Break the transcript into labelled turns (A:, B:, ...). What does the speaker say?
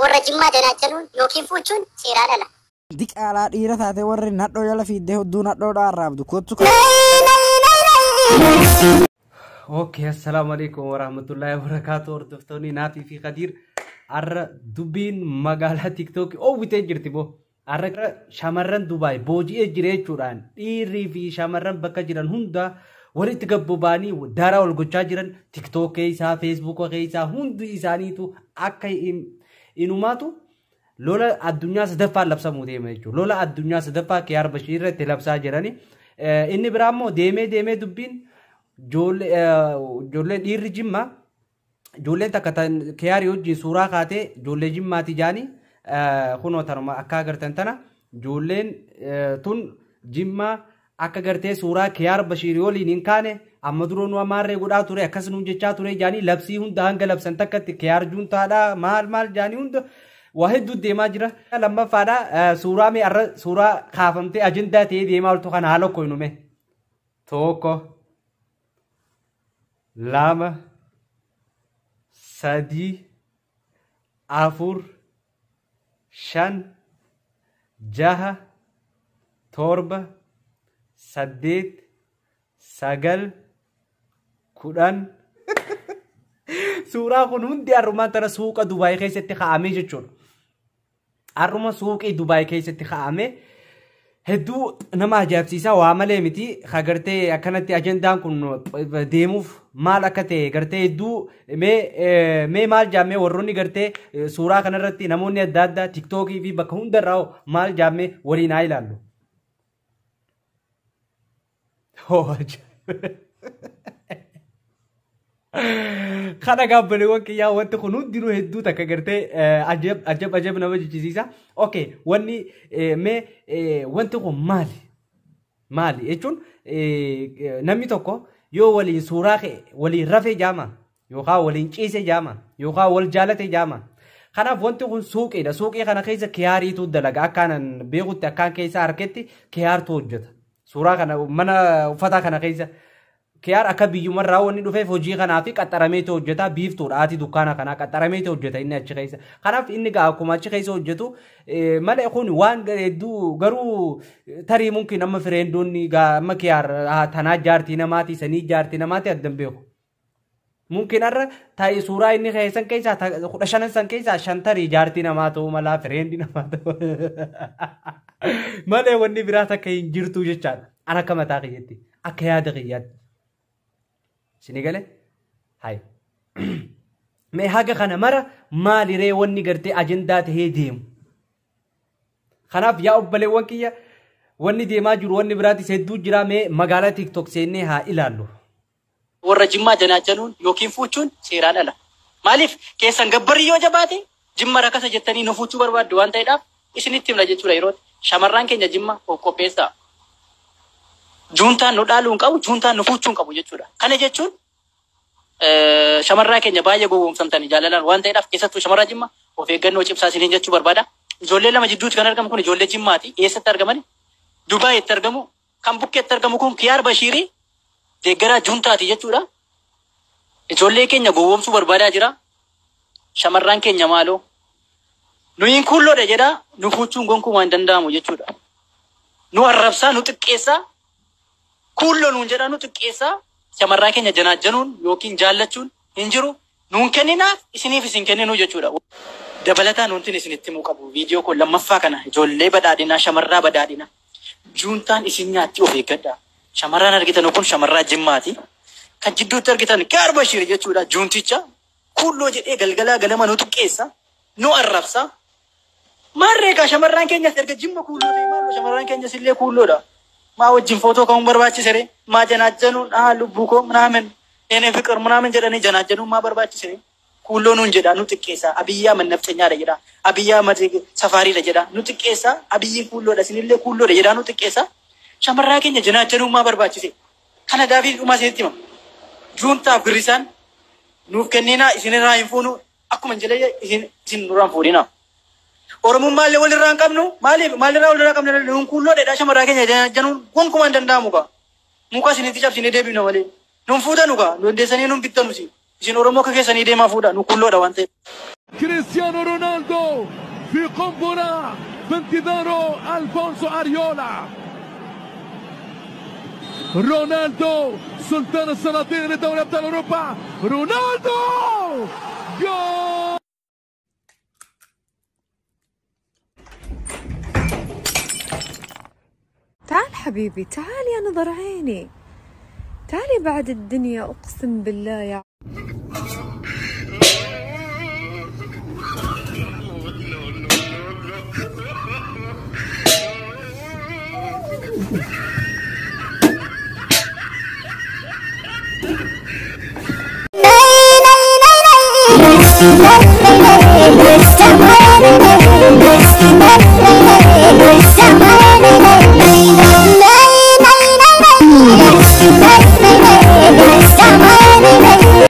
A: Warra Jimmaa janaajanuun yookiin fuuchuun seeraan ala.
B: Diqaalaa dhiira taate warri nadhoo jala fiiddee hudduu nadhoodhaa arraabdu kottu.
C: Okay, assalamu alaikum warahmatullahi wabarakatuh. Hordoftoonni Naatii fi Khadiir, har'a dubbiin magaalaa TikTok oowwitee jirti boo. Har'a shamarran Dubaay booji'ee jira jechuudhaan dhiirrii fi shamarran bakka jiran hunda walitti gabbobaanii daaraa ol gochaa jiran. TikTok keessaa, Facebook keessaa hundi isaaniitu akka inumaatu lola addunyaa sadaffaa labsamuu deema jechuudha. Lola addunyaa sadaffaa Kiyaar Bashiir irratti labsaa jirani. Inni biraa immoo deemee deemee dubbiin ijoolleen dhiirri Jimmaa, ijoolleen takka Kiyaarii wajjin suuraa kaatee, ijoollee Jimmaati jaanii, kunoo tanuma akka agartan tana, ijoolleen tun Jimmaa akka gartee suuraa Kiyaar Bashiirii waliin hin kaane amma dura nu amaarree godhaa ture, akkas nuun jechaa ture jaanii labsii hunda hanga labsan takkatti Kiyaar juuntaadhaa maal maal jaanii hunda waa hedduu deemaa jira. Lammaffaadha, suuraa mee arra suuraa kaafamtee ajandaa ta'ee deemaa oltu kana haala koinume. 1, 2, 3, 4, 5, 6, 7, 8, 9, 10. Suuraa kun hundi har'umaan tana suuqa Dubaay keessatti kaa'amee jechuudha. Har'uma suuqii Dubaay keessatti kaa'amee hedduu nama ajaa'ibsiisaa. Waa malee miti, gartee akkanatti ajandaan kun deemuuf maal akka ta'e gartee hedduu mee maal jaammee warroonni gartee suuraa kanarratti namoonni adda addaa TikTokii fi bakka hundarraa maal jaammee waliin haa ilaallu. Kana gaabbaneewwan kiyyaa, wanti kun hundinuu hedduu takka gartee ajab ajab ajab nama jechisiisa. Okay, wanni mee wanti kun maali? Maali jechuun, namni tokko yoo waliin suuraa ka'e waliin rafee jaama, yookaan waliin ciise jaama, yookaan wal jaalate jaama. Kanaaf wanti kun suuqiidha. Suuqii kana keessa Kiyaariitu dalaga. Akkaan beekutti, akkaan keessa harketti Kiyaartu hojjeta. Suuraa kana mana uffataa kana keessa. Kiyaar akka biyyumarraa wanni dhufeef hojii kanaa fi qaxarameetu hojjeta. Biiftuudha, haati dukkaana kanaa qaxarameetu hojjeta inni achi keessa. Kanaaf inni gaa akkuma achi keessa hojjetu malee kun waan hedduu garuu tarii mumkin amma fireendoonni gaa amma Kiyaar tanaa jaartii namaati, sanii jaartii namaati addan beeku. Mumkin har'a taa'ee suuraa inni keessan keessaa 15 san keessaa 5 tarii jaartii namaa ta'uu malaa, fireendi namaa ta'uu malee wanni biraa takka hin jirtu jechaadha. An akka mataa kiyyaatti, akka yaada kiyyaatti. Isinii galee? Hayi. Mee haga kana mara maaliree wanni gartee ajandaa tahee deemu? Kanaaf yaa obboleewwan kiyya, wanni deemaa jiru wanni biraatis hedduu jira, mee magaalaa TikTok seennee haa ilaallu.
D: Warra Jimmaa janaajanuun yookiin fuuchuun seeraan ala. Maaliif keessan gabbarii yoo jabaate Jimma rakasa jettanii nu fuuchuu barbaaddu waan ta'eedhaaf isinitti himna jechuudha yeroo shamarraan keenya Jimma of qopheessaa. Juuntaan nu dhaaluu hin qabu, juuntaan nu fuuchuu hin qabu jechuudha. Kana jechuun shamarraa keenya baay'ee gowwoomsamtanii jaalalaan waan ta'eedhaaf keessattuu shamarraa Jimma of eeggannoo cimsaa isiniin jechuu barbaada. Ijoollee lama jidduutti kan argamu kun ijoollee Jimmaati. Eessatti argamani? Dubaayitti argamu. Kan bukkeetti argamu kun Kiyaar Bashiirii deeggaraa juuntaati jechuudha. Ijoollee keenya gowwoomsuu barbaadaa jira. Shamarraan keenya maaloo? Nuyin kuulloodha jedha, nu fuuchuun gonkumaa hin danda'amu jechuudha. Nu arrabsaa, nu xiqqeessaa, kuulloo nuun jedha, nu xiqqeessaa. Shamarraa keenya janaajjanuun yookiin jaallachuun hin jiru. Nuun kenninaaf isiniif isin kenninuu jechuudha. Dabalataan wanti isinitti himuu qabu viidiyoo kun lammaffaa kana, ijoollee badhaadhinaa, shamarraa badhaadhinaa. Juuntaan isin nyaatti, of eeggadhaa. Shamarraan argitan kun shamarraa Jimmaati. Kan jidduutti argitan Kiyaar Bashiir jechuudha. Juunticha kuulloo jedhee galgalaa galama nu xiqqeessa. Nu arrabsa. Maarree kaa shamarraan keenyas erga Jimma kuulloo ta'e, maaloo shamarraan keenyas illee kuulloodha. Maa wajjin footoo ka'uun barbaachise ree? Maa janaajjanuun lubbuu koo ምናምን የኔ ፍቅር ምናምን jedhanii janaajjanuun maa barbaachise ree? Kuulloo nuun jedha, nu xiqqeessa. Abiyyi Ahmad nafxanyaadha jedha. Abiyyi Ahmad safaariidha jedha. Nu xiqqeessa. Abiyyiin kuulloodha, isinillee kuulloodha jedha, nu xiqqeessa. Shamarraa keenya janaajjanuun maa barbaachise? Kana gaafii dhumaa isinitti hima. Juuntaaf girrisaan nuuf kenninaa, isinirraa hin fuunu, akkuma jedhe isin nurraan fuudhina. Oromummaallee walirraa hin qabnu, maaliif maalirraa walirraa qabna? Nuun kuulloodha, shamarraa keenya janaajjanuun gonkumaa hin danda'amu kaa. Muka isinitti cabsinee deebifna malee. Nuun fuutanu kaa, dandeessanii nuun bittanusi. Isin Oromoo akka keessanii deemaa fuudha, nu kuulloodha waan ta'eef.
E: كريستيانو رونالدو في قنبلة بانتظاره ألفونسو أريولا. رونالدو سلطان السلاطين لدوري أبطال أوروبا. رونالدو جول.
F: تعال حبيبي، تعال يا نظر عيني، تعالي بعد الدنيا، أقسم بالله يا